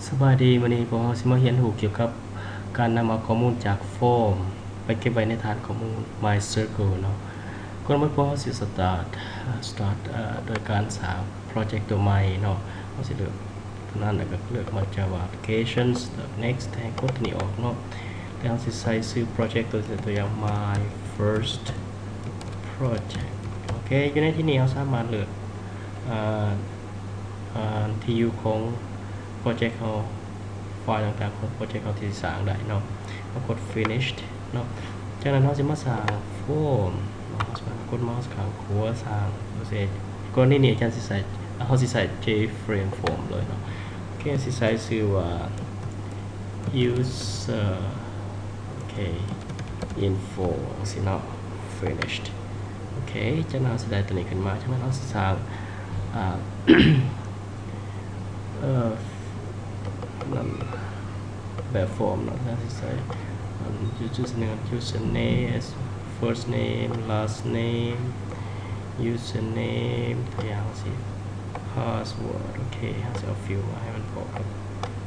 ສະບາຍດີ, ມື້ນີ້ພວກເຮົາຊິມາຮຽນຮູ້ກ່ຽວກັບການນຳເອົາຂໍ້ມູນຈາກຟອມໄປເກັບໄວ້ໃນຖານຂໍ້ມູນ My Circle ເນາະ. ກ່ອນອື່ນພວກເຮົາຊິ start start ໂດຍການສ້າງ project ຕົວໃໝ່ເນາະ. ເຮົາຊິເລືອກຕົວນັ້ນ ແລ້ວກໍເລືອກມາ Java Applications ເລືອກ Next ແທນກົດຕົວນີ້ອອກເນາະ. ແຕ່ເຮົາຊິໃສ່ຊື່ project ຕົວ ຕົວຢ່າງ My First Project. ໂອເຄ, ຢູ່ໃນທີ່ນີ້ເຮົາສາມາດເລືອກ ອ່າ ອ່າ ທີ່ຢູ່ຂອງໂປຣເຈັກເຮົາ, ໄຟລ໌ຕ່າງໆຂອງໂປຣເຈັກເຮົາທີ່ສ້າງໄດ້ເນາະ. ເຮົາກົດ Finished ເນາະ. ຈາກນັ້ນເຮົາຊິມາສ້າງຟອມເນາະ, ເຮົາຊິມາກົດເມົາສ໌ຂ້າງຂວາສ້າງ ໂອເຄ. ກໍນີ້ນີ້ອາຈານຊິໃສ່ ເຮົາຊິໃສ່ J-frame form ເລີຍເນາະ. ໂອເຄ, ຊິໃສ່ຊື່ວ່າ user ໂອເຄ info ຈັ່ງຊີ້ເນາະ. Finished. ໂອເຄ, ຈາກນັ້ນເຮົາຊິໄດ້ຕົວນີ້ຂຶ້ນມາ. ຈາກນັ້ນເຮົາຊິສ້າງ ອ່າ ເອີ ນັ້ນ ແບບຟອມເນາະ. ເຮົາຊິໃສ່ username, username, first name, last name, username ຕົວຢ່າງຊີ້ password. ໂອເຄ, ເຮົາຊິເອົາ field ມາໃຫ້ມັນພໍ້ກັບ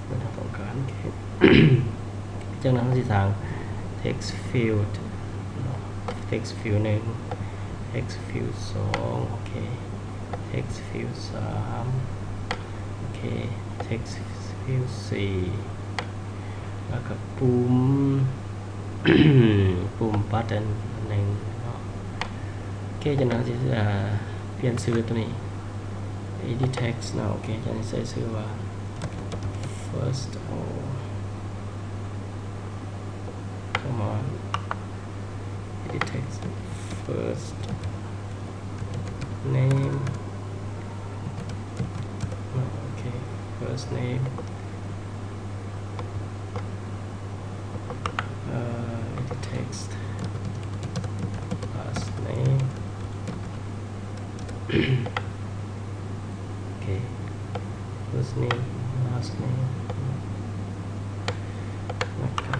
ແມ່ນເຮົາຕ້ອງການ. ໂອເຄ, ຈາກນັ້ນເຮົາຊິສ້າງ text field ເນາະ, text field ໜຶ່ງ, text field ສອງ, ໂອເຄ, text field ສາມ, ໂອເຄ, text field ສີ່ ແລ້ວກໍປຸ່ມ ປຸ່ມ button ອັນໜຶ່ງເນາະ. ໂອເຄ, ຈາກນັ້ນເຮົາຊິ ເອີ ປ່ຽນຊື່ຕົວນີ້ edit text ເນາະ. ໂອເຄ, ຈາກນັ້ນໃສ່ຊື່ວ່າ first, ໂອ້ come on, edit text, first name ເນາະ. ໂອເຄ, first name, ເອີ text, last name. ໂອເຄ, first name, last name ແລ້ວກໍ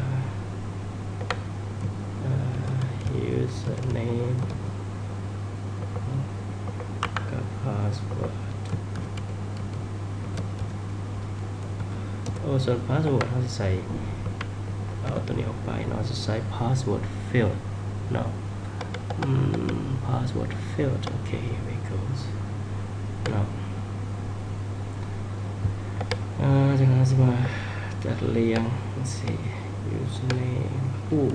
ເອີ username ກັບ password. ໂອ້ ສ່ວນ password ເຮົາຊິໃສ່ ເອົາຕົວນີ້ອອກໄປເນາະ, ຊິໃສ່ password field ເນາະ. ອືມ password field. ໂອເຄ, here we go ເນາະ. ເອີ ຈາກນັ້ນເຮົາຊິມາຈັດລຽງ let's see, username, ໂອ້ ອ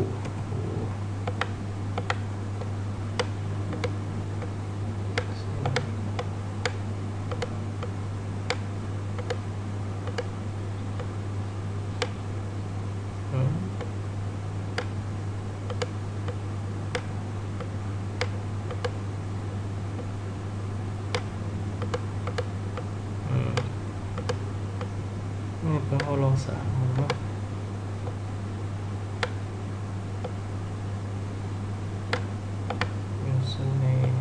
ືມ ນີ້ເພິ່ນເຮົາລອງສ້າງເບິ່ງເນາະ. Username,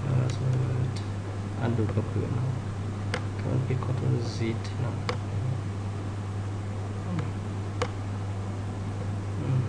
password, undo ກໍຄືເນາະ, ຖ້າມັນຜິດ Ctrl Z ເນາະ. ອືມ ອືມ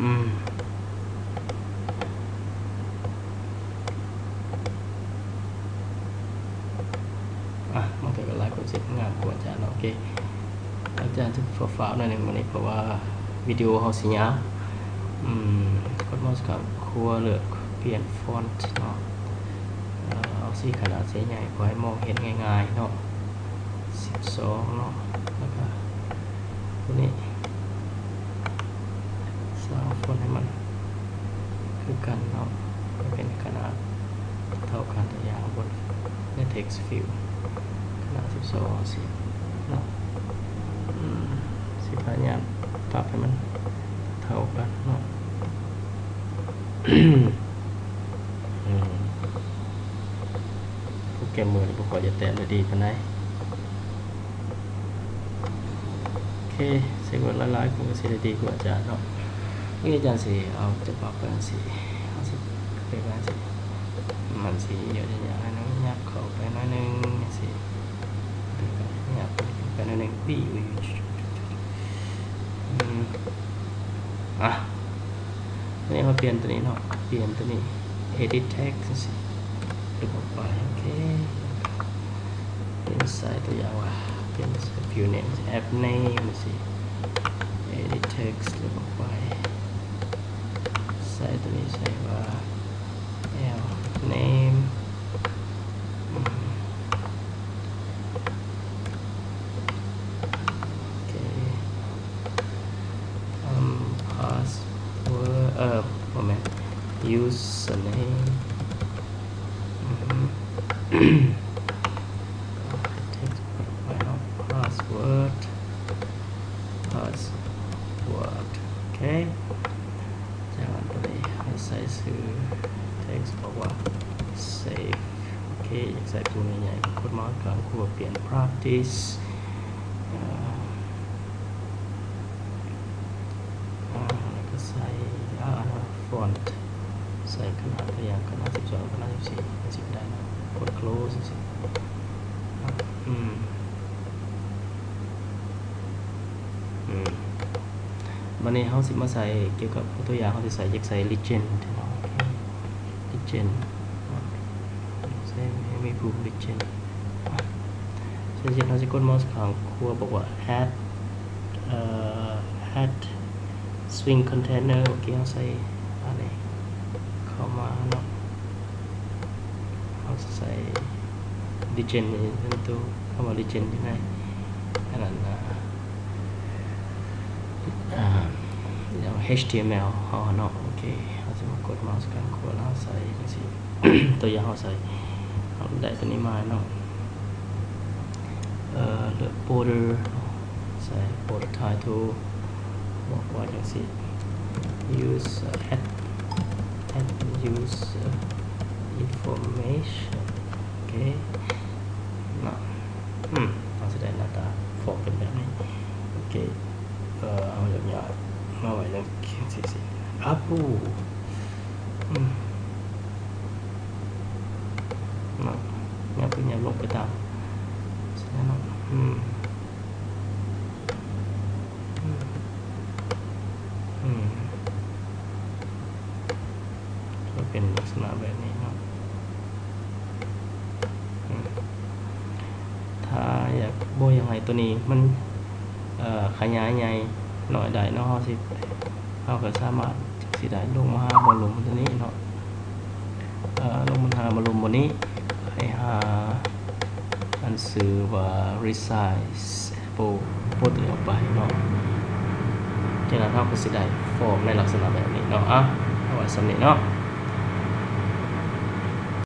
ອືມ ອ່ະ ມັນກໍຫຼາຍຄົນເຮັດງານກວ່າຈານເນາະ. ໂອເຄ ອາຈານຈະຟ້າວໆໜ້ອຍໜຶ່ງມື້ນີ້ ເພາະວ່າວິດີໂອເຮົາຊິຍາວ. ອືມ ກົດເມົາສ໌ຂ້າງຂວາ ເລືອກປ່ຽນຟອນເນາະ, ເອົາສີຂະໜາດໃສ່ໃຫຍ່ ເພື່ອໃຫ້ມອງເຫັນງ່າຍໆເນາະ. ສິບສອງເນາະ, ແລ້ວກະຕົວນີ້ສ້າງຟອນໃຫ້ມັນຄືກັນເນາະ, ໃຫ້ເປັນຂະໜາດເທົ່າກັນ. ຕົວຢ່າງບົນໃນ text field ຂະໜາດສິບສອງ ເອົາສິບເນາະ. ອືມ ຊິພະຍາຍາມປັບໃຫ້ມັນເທົ່າກັນເນາະ. ອືມ ໂປຣແກຣມເມີນີ້ບໍ່ຄ່ອຍຈະແຕ້ມໄດ້ດີປານໃດ. ໂອເຄ ເຄ ເຊັກເວີດຫຼາຍໆ ຄົນກໍຊິໄດ້ດີກວ່າອາຈານເນາະ. ໂອເຄ ອາຈານຊິເອົາຈະປັບໄປຈັ່ງຊີ້ ເຮົາຊິໄປວ່າຈັ່ງຊີ້ ມັນຊິຫຍຸ້ງຍາກໜ້ອຍໜຶ່ງ ຫຍັບເຂົ້າໄປໜ້ອຍໜຶ່ງຈັ່ງຊີ້ ຫຍັບໄປໜ້ອຍໜຶ່ງ ປີ້ ອືມ ອ່ະ ທີນີ້ເຮົາປ່ຽນຕົວນີ້ເນາະ ປ່ຽນຕົວນີ້ ເອດິດເທັກ ຈັ່ງຊີ້ ລົບອອກໄປ ໂອເຄ ປ່ຽນໃສ່ຕົວຢ່າງວ່າ ປ່ຽນໃສ່ view name app name ຈັ່ງຊີ້ ເອດິດເທັກ ລົບອອກໄປ ໃສ່ຕົວນີ້ໃສ່ວ່າ L name ອືມ ໂອເຄ ອືມ password ເອີ ບໍ່ແມ່ນ username ອືຮຶ text ໄປເນາະ password password ໂອເຄ ຈາກນັ້ນຕົວນີ້ໃຫ້ໃສ່ຊື່ text ບອກວ່າ save ໂອເຄ ຢາກໃສ່ຕົວໃຫຍ່ໆ ກົດເມົາສ໌ຂ້າງຂວາ ປ່ຽນ practice ອາ ອາ ແລ້ວກໍໃສ່ ອາ font ໃສ່ຂະໜາດ ຕົວຢ່າງຂະໜາດສິບສອງ ຂະໜາດສິບສີ່ ມັນຊິໄດ້ເນາະ ກົດ close ຈັ່ງຊີ້ ອາ ອືມ ອືມ ບາດນີ້ເຮົາຊິມາໃສ່ກ່ຽວກັບຕົວຢ່າງ ເຮົາຊິໃສ່ ຢາກໃສ່ legend ເນາະ legend ໃສ່ໃຫ້ມີ proof legend ເຊັ່ນເຊັ່ນ ເຮົາຊິກົດເມົາສ໌ຂ້າງຂວາ ບອກວ່າ add ເອີ add swing container ໂອເຄ ເຮົາໃສ່ອັນນີ້ເຂົ້າມາເນາະ ເຮົາຊິໃສ່ legend ນີ້ເປັນຕົວ ຄຳວ່າ legend ຢູ່ໃນອັນນັ້ນນະ ອາ ເອັດທີເອັມແອລ ເຮົາເນາະ ໂອເຄ ເຮົາຊິມາກົດເມົາສ໌ຂ້າງຂວາ ແລ້ວເຮົາໃສ່ຈັ່ງຊີ້ ຕົວຢ່າງເຮົາໃສ່ ເຮົາໄດ້ຕົວນີ້ມາເນາະ ເອີ ເລືອກ border ໃສ່ border title ບອກວ່າຈັ່ງຊີ້ user add add user information ໂອເຄເນາະ ອືມ ເຮົາຊິໄດ້ໜ້າຕາຟອມເປັນແບບນີ້ ໂອເຄ ເອີ ເຮົາຢາກຍ້າຍມາໄວ້ຈັ່ງຊີ້ ອາ ປູ ອືມ ເນາະ ຫຍັບຂຶ້ນຫຍັບລົງໄປຕາມ ເນາະ ອືມ ອືມ ອືມ ກໍເປັນລັກສະນະແບບນີ້ເນາະ ອືມ ຖ້າຢາກ ບໍ່ຢາກໃຫ້ຕົວນີ້ມັນ ເອີ ຂະຫຍາຍໃຫຍ່ໜ້ອຍໄດ້ເນາະ ເຮົາຊິ ເຮົາກໍສາມາດ ຊິໄດ້ລົງມາຫາ volume ຕົວນີ້ເນາະ ເອີ ລົງມາຫາ volume ຕົວນີ້ ໃຫ້ຫາອັນຊື່ວ່າ resize ໂປ ໂປຕົວນີ້ອອກໄປເນາະ ຈາກນັ້ນເຮົາກໍຊິໄດ້ຟອມໃນລັກສະນະແບບນີ້ເນາະ ອະ ເອົາໄວ້ສ່ຳນີ້ເນາະ.